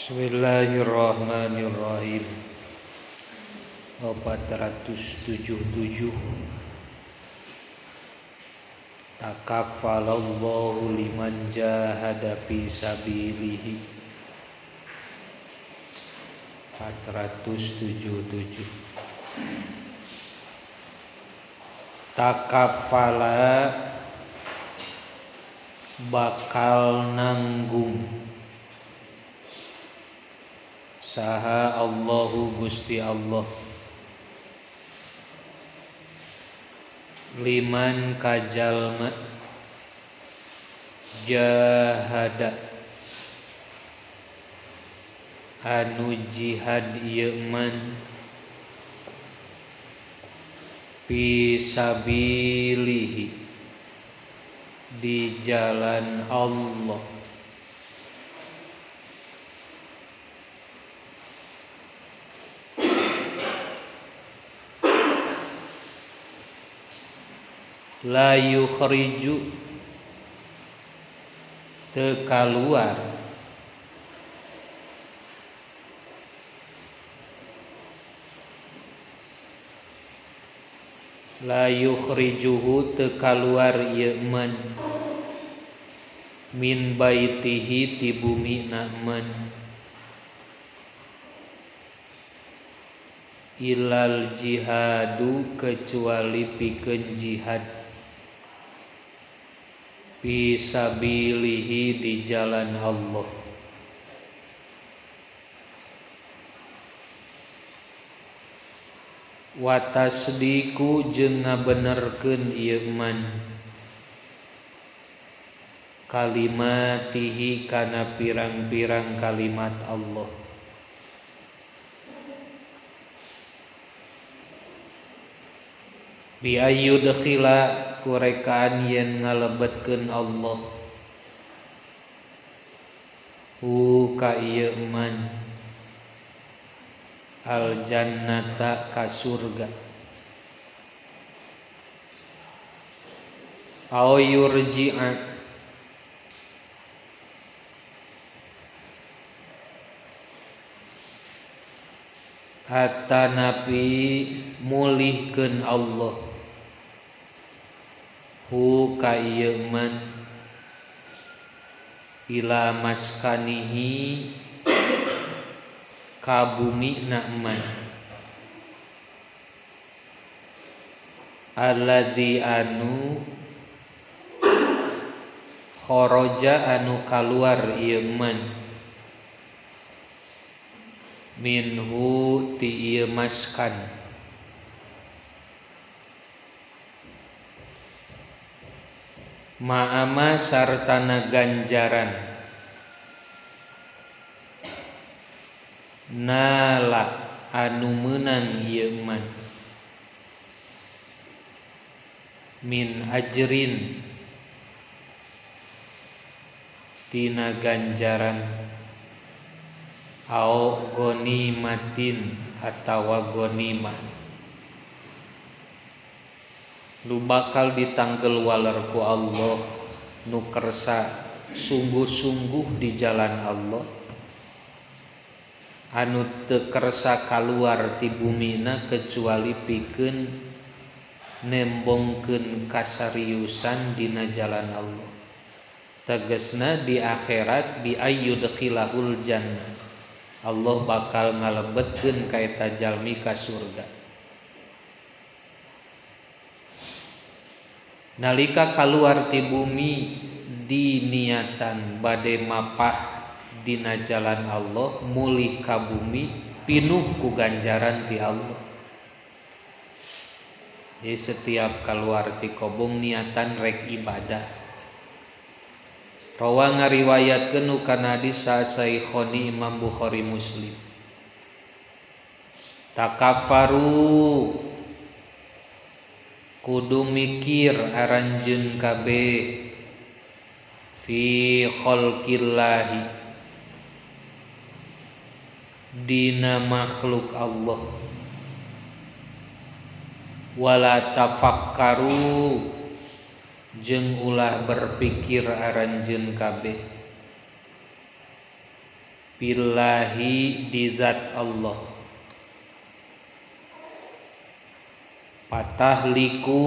Bismillahirrahmanirrahim. 477. Takaffalallahu liman jahada fi sabilihi. 477. Takaffala bakal nanggung saha Allahu Gusti Allah liman kajalma jahada anu jihad ieu man fi sabilihi di jalan Allah. La yukhriju teu kaluar la yukhrijuhu teu kaluar ieu man min baitihi ti bumina man ilal jihadu kecuali pikeun jihad fi sabilihi di jalan Allah. Wa tasdiqu jeung ngabenerkeun ieu man kalimatihi kana pirang-pirang kalimat Allah. Bi ayyudkhila kurekaan yen ngalebetkeun Allah hu ka ieu man al jannata ka surga au yurji'a atanapi mulihkeun Allah hu ka ieu man ila maskanihi ka bumina man alladzi anu kharaja anu kaluar ieu man minhu ti ieu maskan. Ma'ama sartana ganjaran nala anu meunang ieu man min ajrin tina ganjaran au ghanimatin atawa ghanimah nu bakal ditanggel waler ku Allah nu kersa sungguh-sungguh di jalan Allah anu teu kersa kaluar ti bumina kecuali pikeun nembongkeun kasariusan dina jalan Allah. Tegasna di akhirat bi ayyudkhilahul jannah, Allah bakal ngalebetkeun ka eta jalmi ka surga. Nalika kaluar ti bumi diniatan bade mapah dina jalan Allah mulih ka bumi pinuh ku ganjaran ti Allah. Jadi setiap kaluar ti kobong niatan rek ibadah. Rawa ngariwayatkeun kana hadis Saikhoni Imam Bukhari Muslim. Takaffaru kudu mikir aranjeun kabeh fi khalqillahi dina makhluk Allah wala tafakkaru jeung ulah berpikir aranjeun kabeh Billahi di zat Allah. Patahliku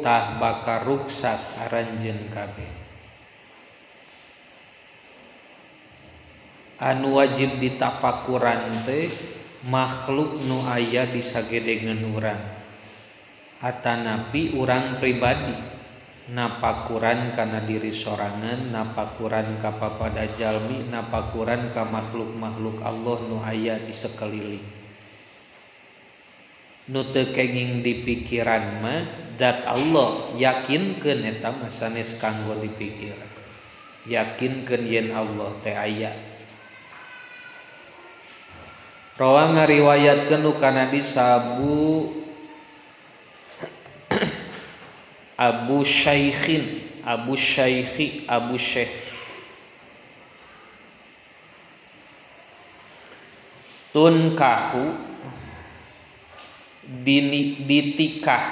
tah bakal ruksak aranjeun kabeh. Anu wajib ditafakuran teh makhluk nu aya di sagedengeun urang atanapi urang pribadi napakuran kana diri sorangan, napakuran ka papada jalmi, napakuran ka makhluk-makhluk Allah nu aya di sekeliling. Nu teu kenging dipikiran mah zat Allah, yakinkeun eta mah sanes kanggo dipikiran. Yakinkeun yen Allah teh aya. Rawa ngariwayatkeun nu kana di Sabu Abu Syaikhin, Abu Syaikhi, Abu Syekh. Tunkahu ditikah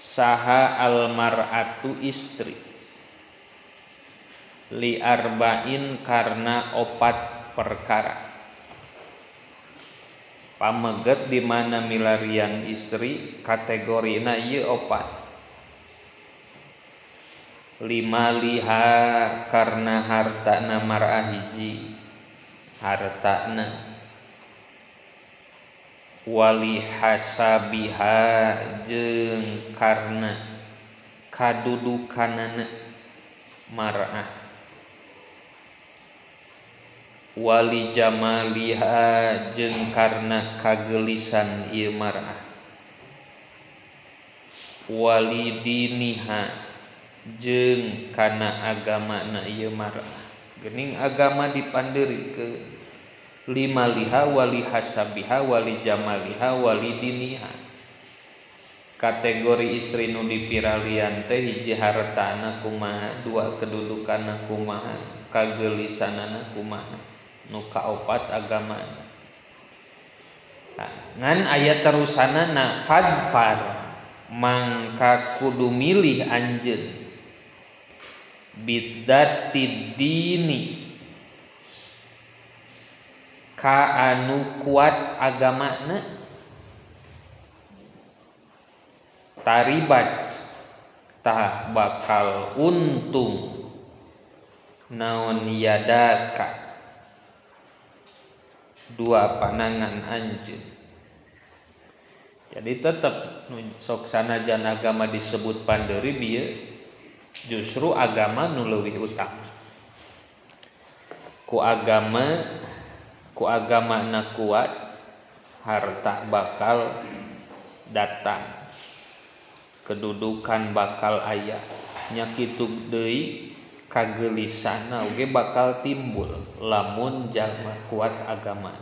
saha almar'atu istri li arba'in karena opat perkara. Pameget di mana milarian istri kategorina ieu opat. Lima liha karena hartana mar'ah hiji hartana, wali hasabiha jeung karena kadudukanana mar'ah, wali jamaliha jeung karena kagelisan ieu mar'ah, wali diniha jeung kana agamana ieu mar'ah. Geuning agama dipandeurikeun lima liha wali hasabiha wali jamaliha wali diniha. Kategori istri nu dipiralian teh hiji hartana kumaha, dua kedudukanna kumaha, kagelisanana kumaha, nu kaopat agamana. Nah, ngan aya terusanana fadfar mangka kudu milih anjeun bidzati dini ka anu kuat agamana, taribat tah bakal untung naon yadaka dua panangan anjeun. Jadi tetep sok sanajan agama disebut pandeuri bieu justru agama nu leuwih utama. Ku agama na kuat, harta bakal datang, kedudukan bakal aya, nya kitu deui kagelisana oge bakal timbul lamun jalma kuat agama.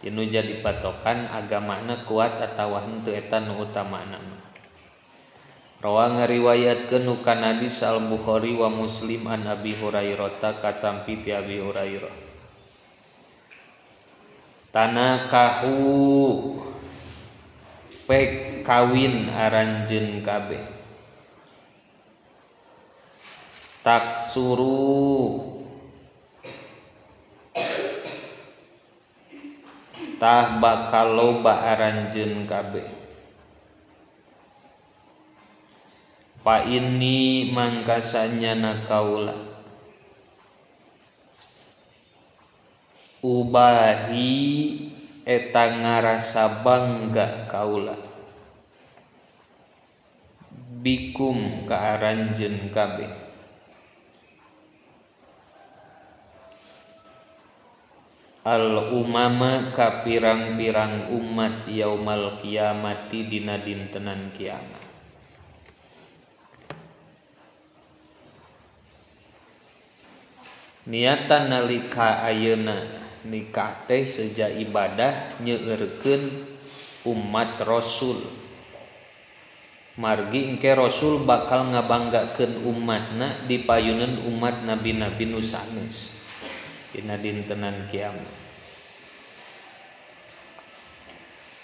Nu jadi patokan agamana kuat atawa henteu eta nu utamana mah. Rawa ngariwayatkeun nu kana hadis Al Bukhari wa Muslim an Abi Hurairah katampi ti Abi Hurairah. Tanakahu pek kawin aranjeun kabeh. Taksuru tah bakal loba aranjeun kabeh. Pa ini mangkasanya na kaula ubahi eta ngarasa bangga kaula bikum ka aranjeun kabeh. Al umama ka pirang-pirang umat yaumal kiamati dina dintenan kiamat. Niatan nalika ayeuna nikah teh seja ibadah nyeueurkeun umat Rasul. Margi engke Rasul bakal ngabanggakeun umatna dipayuneun umat nabi-nabi nu sanes dina dintenan kiamat.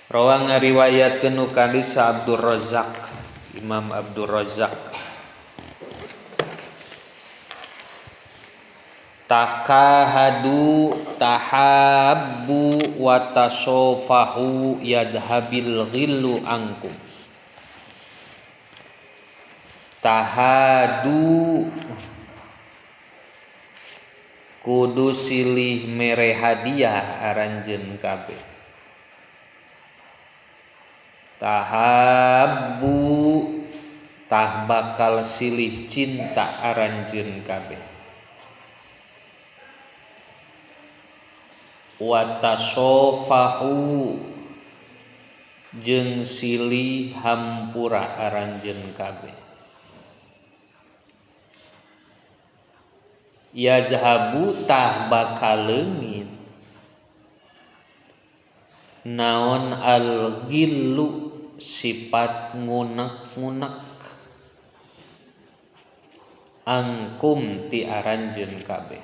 Rawa ngariwayatkeun nu ka Abdur Razzaq, Imam Abdur Razzaq. Takahadu tahabbu wa tasofahu yadhabil ghillu angkum. Tahadu kudu silih mere hadiah aranjeun kabeh. Tahabbu tah bakal silih cinta aranjeun kabeh. Wa tasofahu jeung silih hampura aranjeun kabeh. Yadhabu tah bakal leungit naon al-ghillu sifat ngunek-ngunek angkum ti aranjeun kabeh.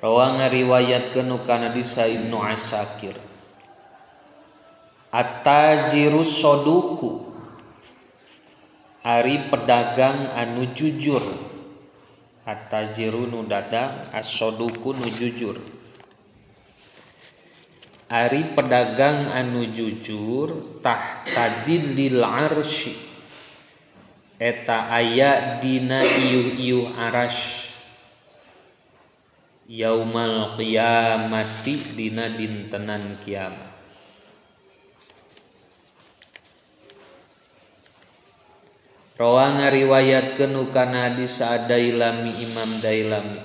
Rawa ngariwayatkeun kana hadis Ibnu Asakir. At-tajirus soduku ari pedagang anu jujur. At-tajiru nu dagang, as-soduku nu jujur. Ari pedagang anu jujur tahta dzillil arsy eta aya dina iuh-iuh arasy yaumal qiyamati dina dintenan kiamat. Rawa ngariwayatkeun kana hadis Dailami Imam Dailami.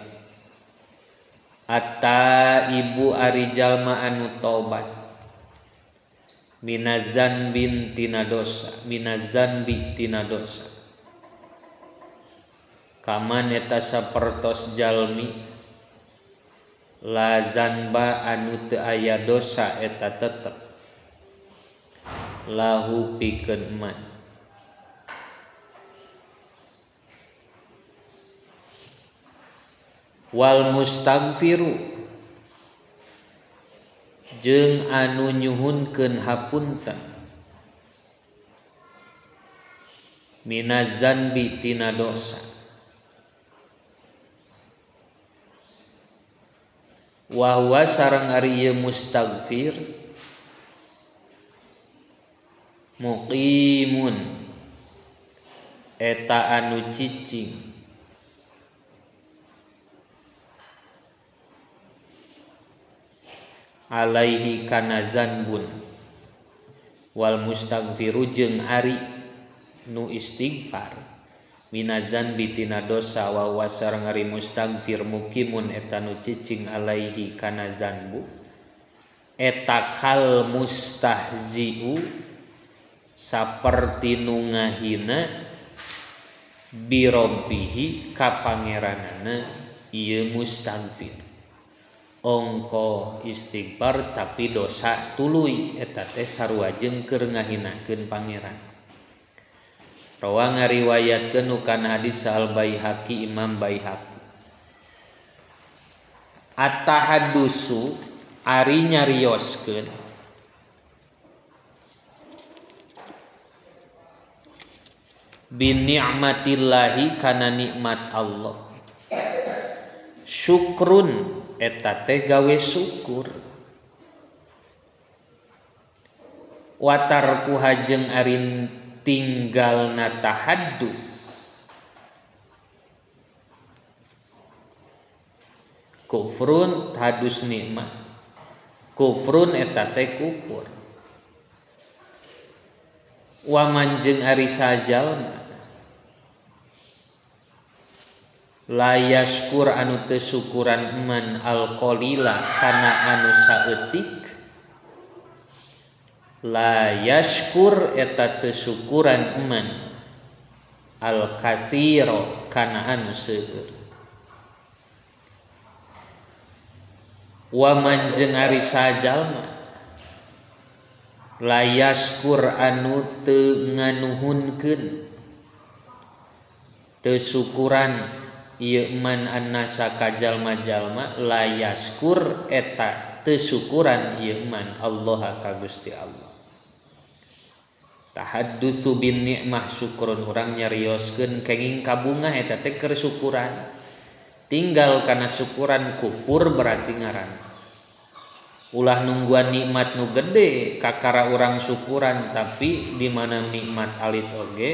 Atta ibu ari jalma anu tobat minadzanbin tina dosa, minadzanbi tina dosa. Kaman eta sapertos jalmi la dzanba anu teu aya dosa eta tetep lahu pikeun man. Wal mustaghfiru jeung anu nyuhunkeun hapunten minadzanbi tina dosa. Wa huwa sareng ari ieu mustaghfir muqimun eta anu cicing alaihi kana dzanbun. Wal mustaghfiru jeung ari nu istighfar minadzanbi tina dosa wa huwa sareng ari mustaghfir muqimun eta nu cicing alaihi kana dzanbu eta kal mustahzi'u saperti nu ngahina birabbihi ka pangeranana ieu mustaghfir. Ongko istighfar tapi dosa tuluy eta teh sarua jeung keur ngahinakeun pangeran. Rawa ngariwayatkeun kana hadis Al Baihaqi Imam Baihaqi. At-tahaddusu ari nyarioskeun bi ni'matillahi kana nikmat Allah. Syukrun eta teh gawe syukur. Watarku hajeng arin tinggalna tahaddus kufrun tahadus nikmat kufrun eta teh kufur. Wa man jeung ari sajalma la yaskur anu teu syukuran man alqalila kana anu saeutik. La yaskur eta teu syukuran man alkatsira kana anu seueur. Wa man jeung ari sajalma la yaskur anu teu nganuhunkeun teu syukuran ieu man annasa ka jalma-jalma la yaskur eta teu syukuran ieu man Allah ka Gusti Allah. Tahaddutsu bin nikmah syukurun urang nyarioskeun kenging kabungah eta teh keur syukuran. Tinggal kana syukuran kupur berarti ngaran. Ulah nungguan nikmat nu gede kakara urang syukuran, tapi di mana nikmat alit oge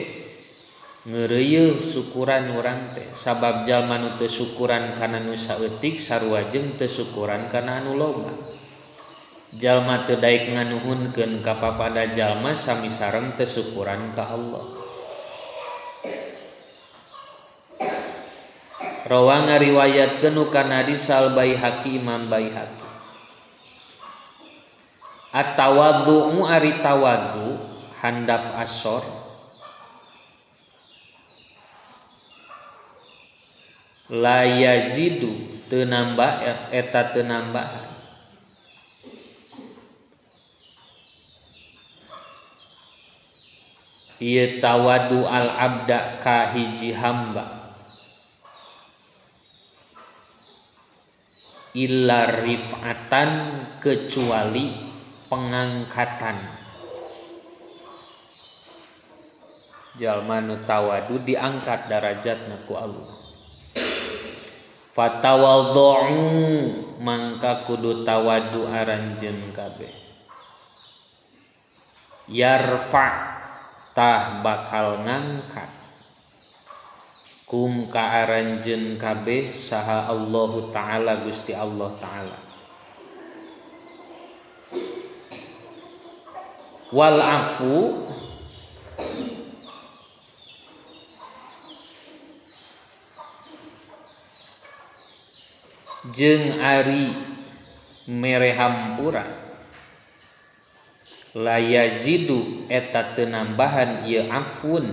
ngeureuyeuh syukuran urang teh. Sabab jalma nu teu syukuran kana nu saeutik sarua jeung teu syukuran kana anu loba. Jalma teu daek nganuhunkeun ka papada jalma sami sareng teu syukuran ka Allah. Rawa ngariwayatkeun kana hadis Al Baihaqi Imam Baihaqi. At-tawadhu ari tawadhu handap asor la yazidu teu nambah eta teu nambahan ieu tawadu al abda ka hiji hamba illa rif'atan kecuali pengangkatan. Jalma nu tawadu diangkat darajatna ku Allah. Fatawadhu mangka kudu tawadu aranjeun kabeh. Yarfa tah bakal ngangkat kum ka aranjeun kabeh saha Allahu ta'ala Gusti Allah ta'ala. Wal afu jeung ari mere hampura la yazidu eta teu nambahan ieu afun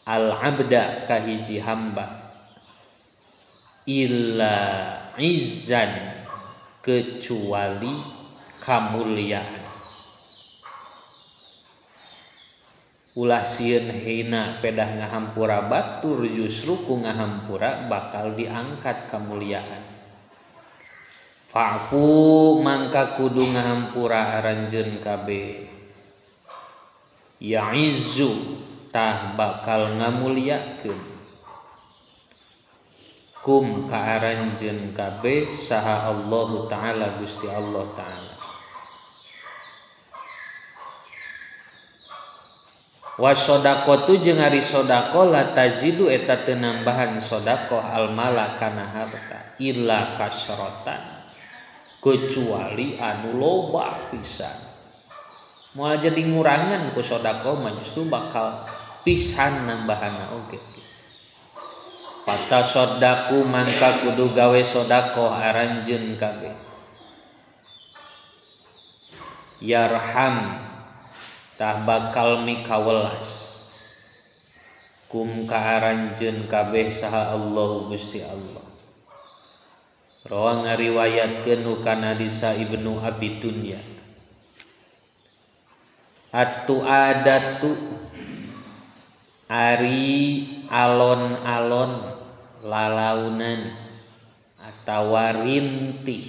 al abda ka hiji hamba illa izzan kecuali kamuliaan. Ulah sieun hina pedah ngahampura batur, justru ku ngahampura bakal diangkat kamuliaan. Fa'fu mangka kudu ngahampura aranjeun kabeh. Ya'izzu tah bakal ngamuliakeun kum ka aranjeun kabeh saha Allahu ta'ala Gusti Allah ta'ala. Wa sodaqatu jeung ari sodaqah la tazidu eta teu nambahan sodaqah almala kana harta illa kasratan kecuali anu loba pisan. Moal jadi ngurangan ku sodaqah mah justru bakal pisan nambahanna oge. Fata sodaku mangka kudu gawe sodaqah aranjeun kabeh. Yarham tah bakal mikawelas kum ka aranjeun kabeh saha Allah Gusti Allah. Rawa ngariwayatkeun kana hadis Ibnu Abi Dunya. Atu adatu ari alon-alon lalaunan atawa rintih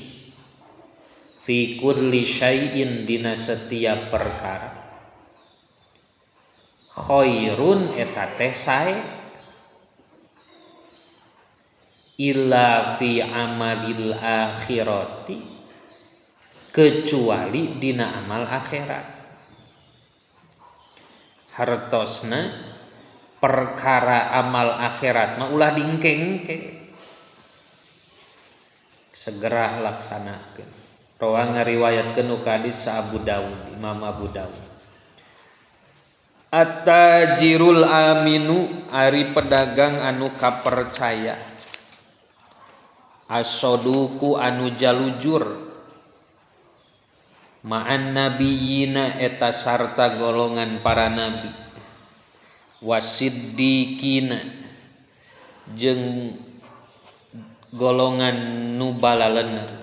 fi kulli syai'in dina setiap perkara khairun eta teh sae illa fi amalil akhirati kecuali dina amal akhirat. Hartosna perkara amal akhirat mah ulah diengke-engke, segera laksanakeun. Rawa ngariwayatkeun ka hadis Abu Daud, Imam Abu Daud. At-tajirul aminu ari pedagang anu kapercaya, as-saduqu anu jalujur, ma'an nabiyina eta sarta golongan para nabi, wasiddiqina jeung golongan nu balalener,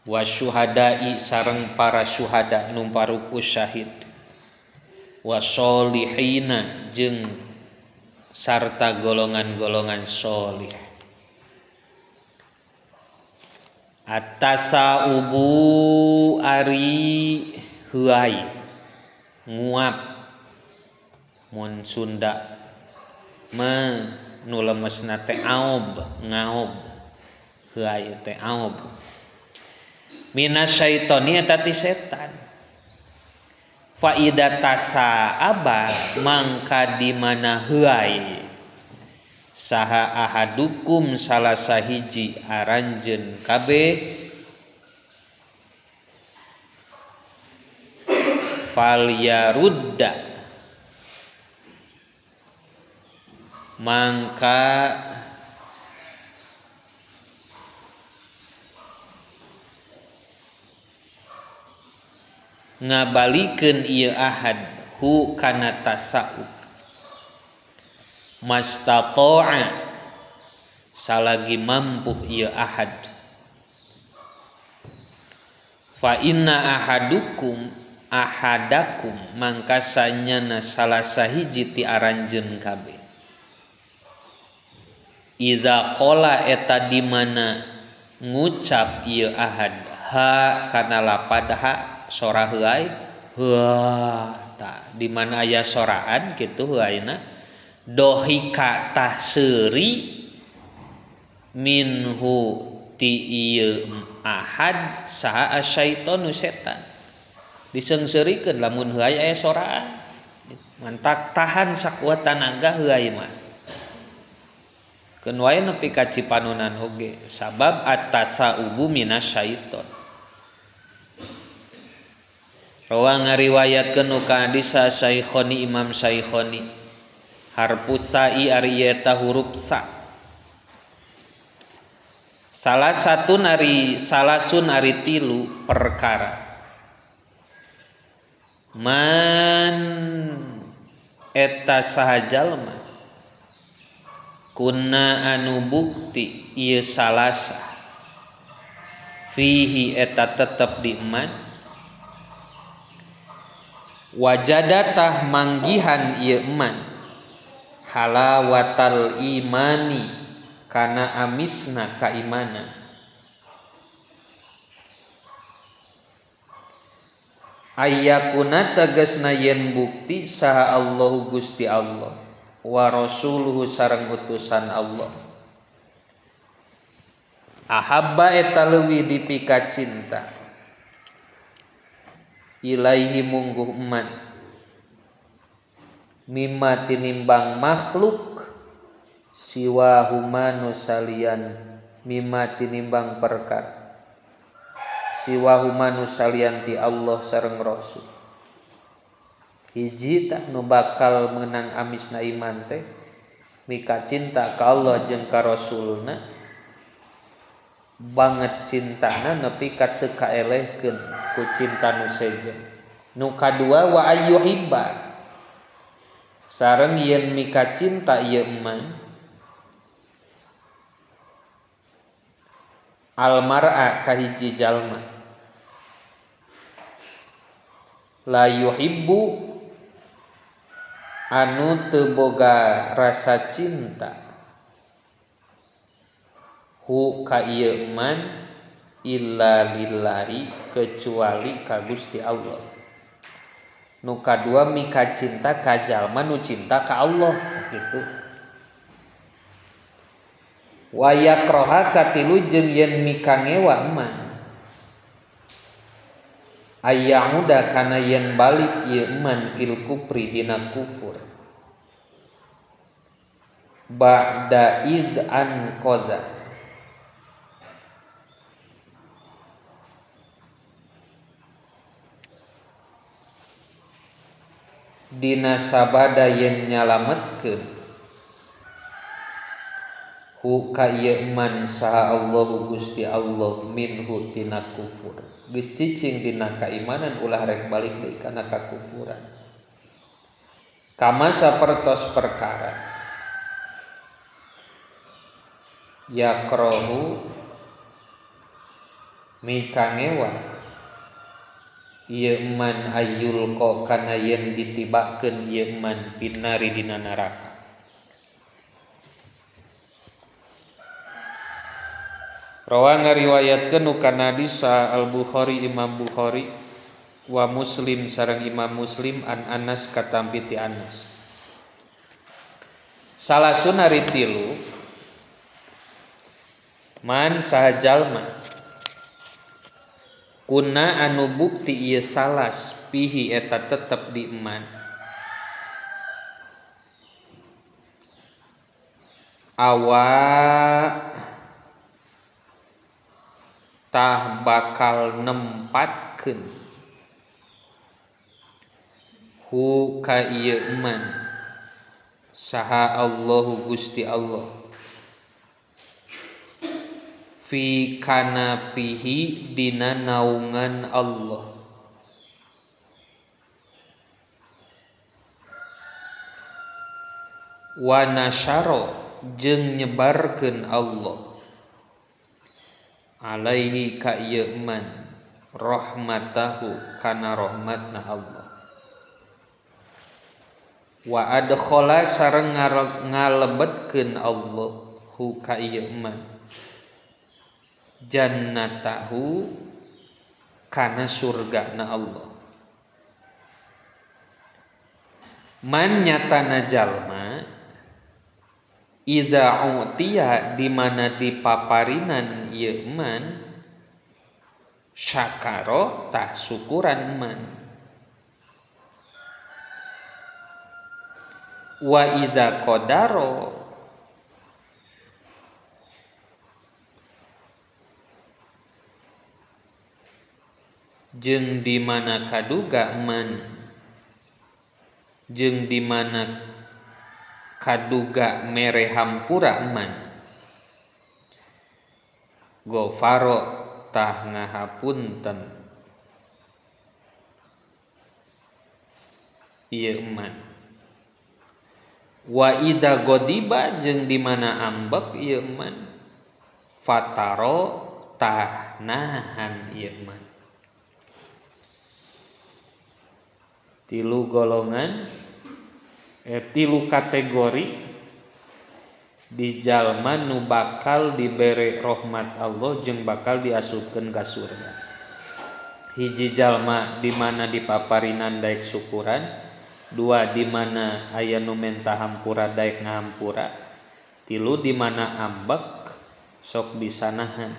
wasyuhada'i sareng para syuhada nu parupu syahid, wasolihina jeung sarta golongan-golongan solih. Atasa ubu ari heuai nguap mun Sunda mah Nu lemesna teh aob ngaob heuay teh aob minasyaitoni eta ti setan. Fa idza tasaaba mangka di mana heuay saha ahadukum salah sahiji aranjeun kabeh falyarudda mangka ngabalikeun ieu ahad hu kana tasa'ub mastata'a salagi mampu ieu ahad. Fa inna ahadukum ahadakum mangka sanyana salah sahiji ti aranjeun kabeh idza qala eta di mana ngucap ieu ahad ha kana lapad ha sora heuay heuah ta di mana aya soraan kitu heuayna dohika tah seuri minhu ti ieu ahad saha asyaitonu setan diseungseurikeun lamun heuay aya soraan mantak tahan sakuat tanaga heuay mah keun wae nepi ka cipanonan oge sabab atasaubu minasyaiton. Rawa ngariwayatkeun ka hadis Saikhoni Imam Saikhoni harfu sa'i ari eta huruf sa. Salah satu nari salasun ari tilu perkara man eta saha jalma kunna anu bukti ieu salasa fihi eta tetep di iman wajadatah manggihan ieu iman halawatal imani kana amisna kaimanan ayyakuna tegasna yen bukti saha Allahu Gusti Allah wa rasuluhu sareng utusan Allah ahabba eta leuwih dipika cinta ilaihi mungguh eman mimma tinimbang makhluk siwa humanu salian mimma tinimbang perkara siwa humanu salian ti Allah sareng Rasul. Hiji tah nu bakal meunang amisna iman teh mika cinta ka Allah jeung ka Rasulna banget cintana nepi ka teu kaelehkeun ku cinta nu sejen. Nu kadua wa ayyuhibba sareng yen mika cinta ieu iman almar'a ka hiji jalma la yuhibbu anu teu boga rasa cinta hu ka ieu iman illa lillahi kecuali ka Gusti Allah. Nu kadua mika cinta ka jalma nu cinta ka Allah gitu. Wa yakraha katilu jeung yen mika ngewa man ayyamuda kana yen balik ieu man fil kufri dina kufur ba'da iz an qadha dina sabada yen nyalametkeun hu ka ieu man saha Allahu Gusti Allah minhu tina kufur. Geus cicing dina kaimanan ulah rek balik deui kana kakufuran. Kama sapertos perkara yakrohu mikangewa ieu man ayyulqa kana yen ditibakeun ieu man pinari dina neraka. Rawa ngariwayatkeun kana hadis Al-Bukhari Imam Bukhari wa Muslim sareng Imam Muslim an Anas katampi ti Anas. Salasun ari tilu man saha jalma kuna anu bukti ieu salas pihi eta tetep di iman awa tah bakal nempatkeun hu ka ieu iman saha Allahu Gusti Allah fi kanapihi dina naungan Allah wa nasyara jeung nyebarkeun Allah alaihi ka ieu man rahmatahu kana rahmatna Allah wa adkhala sareng ngalebetkeun Allah hu ka ieu man jannatahu kana surgana Allah. Man nyatana jalma idza utiya di mana dipaparinan ieu man syakaro tah syukuran man wa idza qadaro jeung di mana kaduga man jeung di mana kaduga mere hampura man gofaro tah ngahapunten ieu man wa idza godiba jeung di mana ambek ieu man fataro tah nahan ieu man. Tilu golongan tilu kategori di jalma nu bakal dibere rahmat Allah jeung bakal diasupkeun ka surga. Hiji jalma di mana dipaparinan daek syukuran, dua di mana aya nu menta hampura daek ngahampura, tilu di mana ambek sok bisa nahan.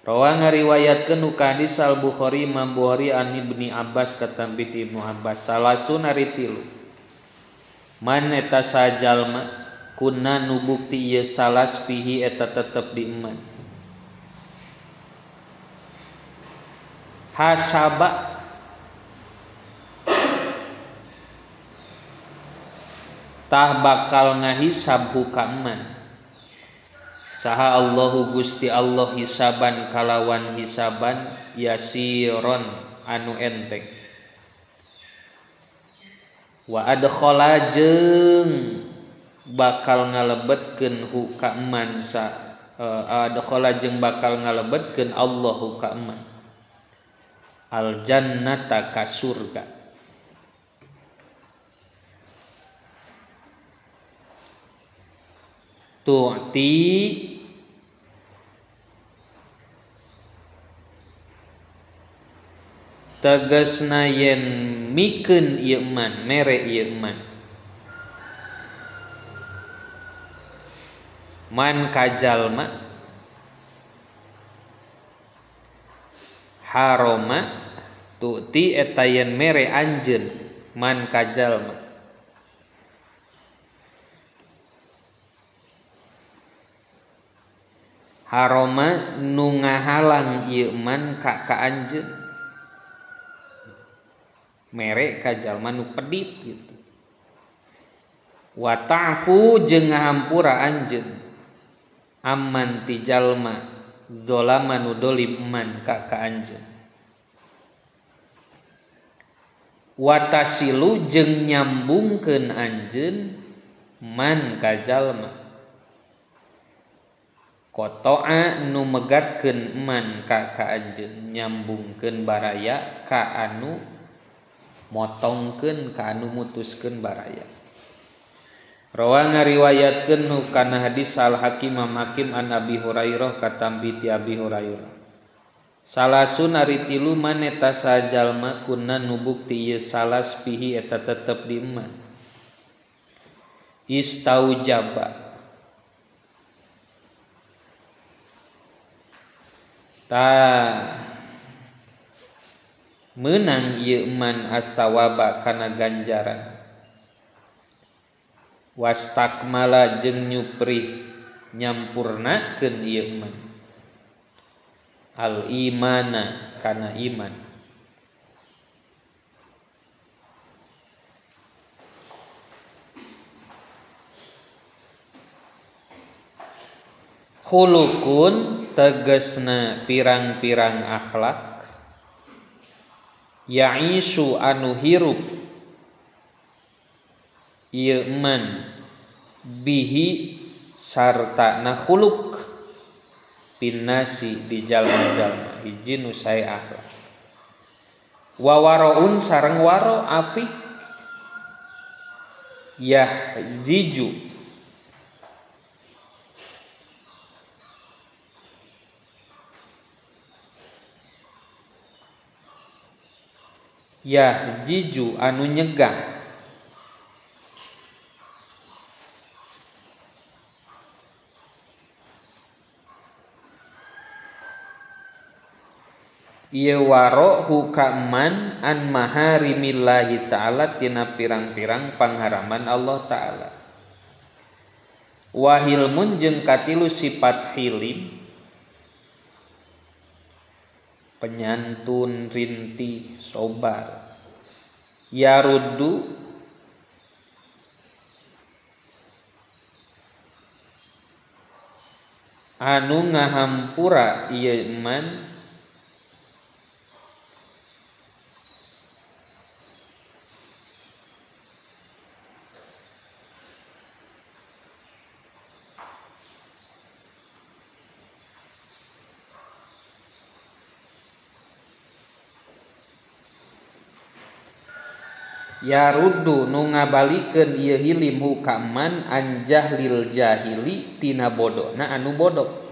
Rawa ngariwayatkeun ka hadis Al Bukhari Imam Bukhari an Ibni Abbas katampi ti Ibnu Abbas salasun ari tilu man eta sajalma kunna nu bukti ieu salas pihi eta tetep di iman hasaba tah bakal ngahisab hukaman saha Allahu Gusti Allah hisaban kalawan hisaban yasiron anu enteng wa adkhala jeung bakal ngalebetkeun hu ka man sa adkhala jeung bakal ngalebetkeun Allahu ka man al jannata ka surga. Tu'ti tegasna yen mikeun ieu man mere ieu man man ka jalma haroma tu'ti eta yen mere anjeun man ka jalma haroma nu ngahalang ieu man ka ka anjeun mere ka jalma nu pedit gitu wa ta'fu jeung ngahampura anjeun amman ti jalma zalama nu dolim man ka ka anjeun wa tasilu jeung nyambungkeun anjeun man ka jalma kotoa nu megatkeun man ka ka anjeun nyambungkeun baraya ka anu motongkeun ka anu mutuskeun baraya. Rawa ngariwayatkeun nu kana hadis Al Hakim Hakim an Abi Hurairah katampi ti Abi Hurairah. Salasun ari tilu man eta sajalma kunna nu bukti ieu salas pihi eta tetep di iman. Istaujaba ta meunang ieu man as-sawaba kana ganjaran wastakmala jeung nyuprih nyampurnakeun ieu man al imana kana iman. Khuluqun tegasna pirang-pirang akhlak ya'isu anu hirup ieu man bihi sartana khuluq pinnasi di jalma-jalma hiji nu sae akhlak wa waraun sareng waro afik yahziju yahjiju anu nyegah ieu waro hukaman an maharimillahi ta'ala tina pirang-pirang pangharaman Allah ta'ala wahilmun jeung katilu sifat hilim penyantun rintih sobar yaruddu anu ngahampura ieu man yaruddu nu ngabalikeun ieu hilim hukaman an jahlil jahili tina bodona anu bodoh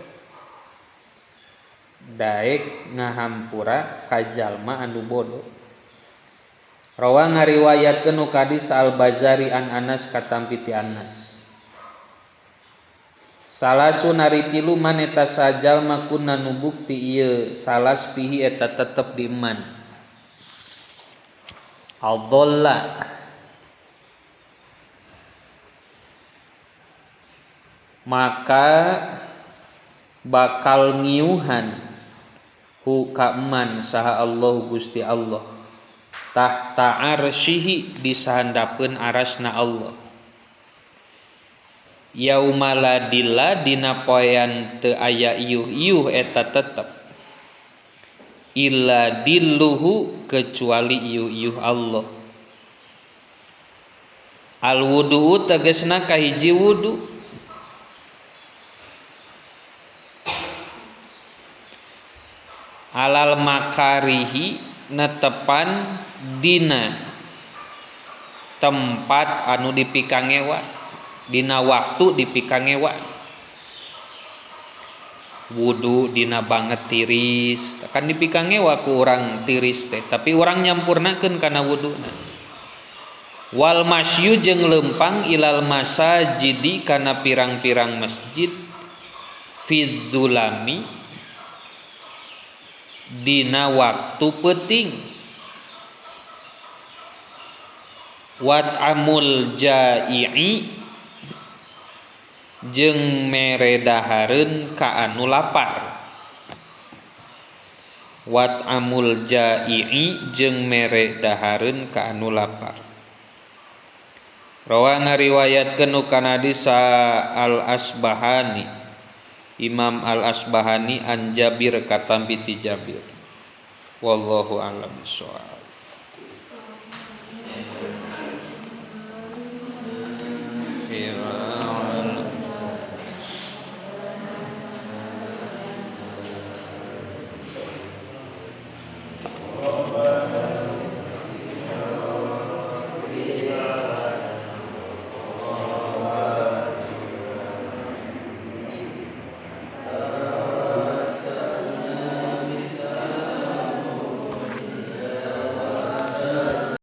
daek ngahampura ka jalma anu bodoh. Rawa ngariwayatkeun nu hadis Al Bazari an Anas katampi ti Anas salasun ari tilu man eta sajalma kunna nu bukti ieu salas pihi eta tetep di iman adalla maka bakal ngiuhan hu ka man saha Allah Gusti Allah tahta arsyihi di sahandapeun arasna Allah yauma la dilla dina poean teu aya iuh-iuh eta tetep illa dilluhu kecuali iuh-iuh Allah. Al wudu'u tegasna kahiji wudu alal makarihi netepan dina tempat anu dipikangewa dina waktu dipikangewa wudu dina banget tiris kan dipikangewa ku urang tiris teh tapi urang nyampurnakeun kana wuduna wal masyu jeung lempang ilal masajidi kana pirang-pirang masjid fidzulami dina waktu peuting wat amul jai'i jeung mere dahareun ka anu lapar wat amul jai'i jeung mere dahareun ka anu lapar. Rawa ngariwayatkeun nu kana hadis Al Asbahani Imam Al Asbahani an Jabir katampi ti Jabir. Wallahu a'lam bishawab. Iya.